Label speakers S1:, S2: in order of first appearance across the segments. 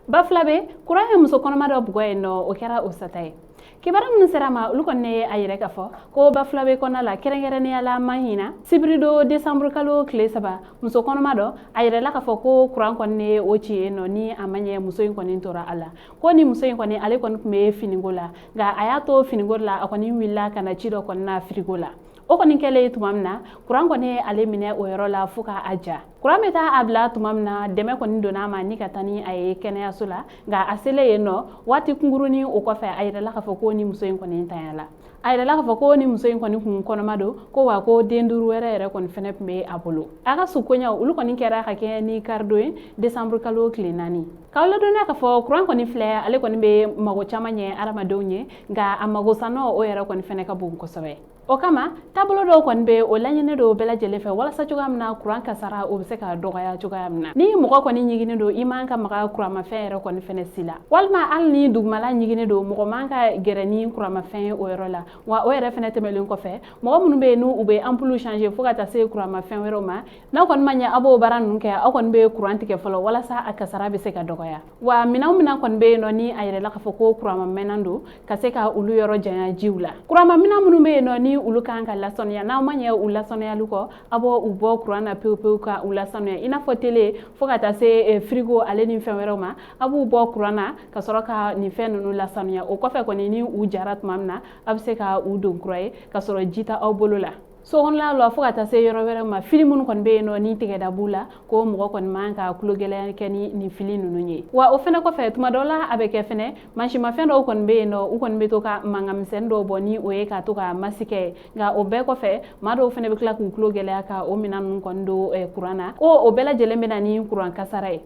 S1: Bafulabe, kuran ye muso kɔnɔma dɔ bugɔ yen nɔ, o kɛra o sata ye. Kibaru minnu sera ma, olu kɔni ye a yɛrɛ k'a fɔ ko Bafulabe kɔnɔna la, kɛrɛnkɛrɛnnenya la Mahina, sibiridon desanburu kalo tile 3, muso kɔnɔma dɔ a yɛrɛla k'a fɔ ko kuran kɔni ye o ci yen nɔ. Ni a ma ɲɛ, muso in kɔni tora a la. Ko ni muso in kɔni, ale kɔni tun bɛ finiko la, nka a y'a to finiko la, a kɔni wulila ka na ci dɔ kɔni na firigo la. O kɔni kɛlen tuma min na, kuran kɔni ye ale minɛ o yɔrɔ la fo k'a ja. Kuran bɛ taa a bila tuma min na, dɛmɛ kɔni donna a ma ni ka taa ni a ye kɛnɛyaso la. Nka a selen yen nɔ, waati kunkurunin o kɔfɛ, a yɛrɛla k'a fɔ ko ni muso in kɔni tanyala. A yɛrɛla k'a fɔ ko ni muso in kɔni kun kɔnɔma don, ko wa ko den 5 wɛrɛ yɛrɛ kɔni fɛnɛ tun bɛ a bolo. A ka su koɲaw, olu kɔni kɛra ka kɛ ni karidon ye, desanburu kalo tile 4. K'aw ladɔnniya k'a fɔ kuran kɔni filɛ, ale kɔni bɛ mago caman ɲɛ hadamadenw ye, nka a mago sanɔ o yɛrɛ kɔni fɛnɛ ka bon kosɛbɛ. O kama, taabolo dɔw kɔni bɛ, o laɲini don bɛɛ lajɛlen fɛ, walasa cogoya min na kuran kasara o bɛ se ka dɔgɔya cogoya min na. Ni mɔgɔ kɔni ɲiginin don, i man ka maga kuranmafɛn yɛrɛ kɔni fɛnɛ si la, walima hali ni dugumala ɲiginin don, mɔgɔ man ka gɛrɛ ni kuranmafɛn ye o yɔrɔ la. Wa o yɛrɛ fɛnɛ tɛmɛlen kɔfɛ, mɔgɔ minnu bɛ yen n'u bɛ ampoule changer fo ka taa se kuranmafɛn wɛrɛw ma, n'aw kɔni ma ɲɛ aw b'o baara ninnu kɛ, aw kɔni bɛ kuran tigɛ fɔlɔ walasa a kasara bɛ se ka dɔgɔya. Wa minɛn o minɛn kɔni bɛ yen nɔ, ni a yɛrɛla k'a fɔ ko kuranmamɛnan don, ka se ka olu yɔrɔ janya jiw la. Kuranmaminɛn minnu bɛ yen nɔ, ni olu kan ka lasaniya, n'aw ma ɲɛ u lasaniyali kɔ, aw b'u bɔ kuran na pewu pewu ka u lasaniya, i n'a fɔ tele fo ka taa se firigo ale ni fɛn wɛrɛw ma. A b'u bɔ kuran na ka sɔrɔ ka nin fɛn ninnu lasaniya. O kɔfɛ kɔni, ni u jara tuma min na, a bɛ se ka u don kura ye ka sɔrɔ ji tɛ aw bolo la. So kɔnɔla la fo ka taa se yɔrɔ wɛrɛ ma, fili minnu kɔni bɛ yen nɔ, ni tigɛda b'u la, ko mɔgɔ kɔni man ka tulogɛlɛya kɛ ni nin fili ninnu ye. Wa o fɛnɛ kɔfɛ, tuma dɔw la a bɛ kɛ fɛnɛ, mansimafɛn dɔw kɔni bɛ yen nɔ, u kɔni bɛ to ka mankan misɛnnin dɔw bɔ, ni o ye ka to ka masi kɛ. Nka o bɛɛ kɔfɛ, maa dɔw fɛnɛ bɛ tila k'u tulo gɛlɛya ka o minɛn ninnu kɔni don kuran na, ko o bɛɛ lajɛlen bɛ na ni kuran kasara ye.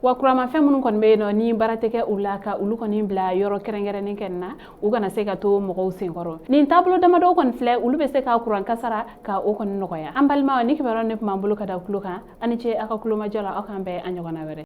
S1: Wa kuranmafɛn minnu kɔni bɛ yen nɔ, ni baara tɛ kɛ u la, ka olu kɔni bila yɔrɔ kɛrɛnkɛrɛnnen kɛ na, u kana se ka to mɔgɔw senkɔrɔ. Nin taabolo damadɔw kɔni filɛ, olu bɛ se ka kuran kasara ka o kɔni nɔgɔya. An balimaw, ni kibaruya ne tun b'an bolo ka da tulo kan. Aw ni ce aw ka kulomajɔ la. Aw k'an bɛn a ɲɔgɔnna wɛrɛ.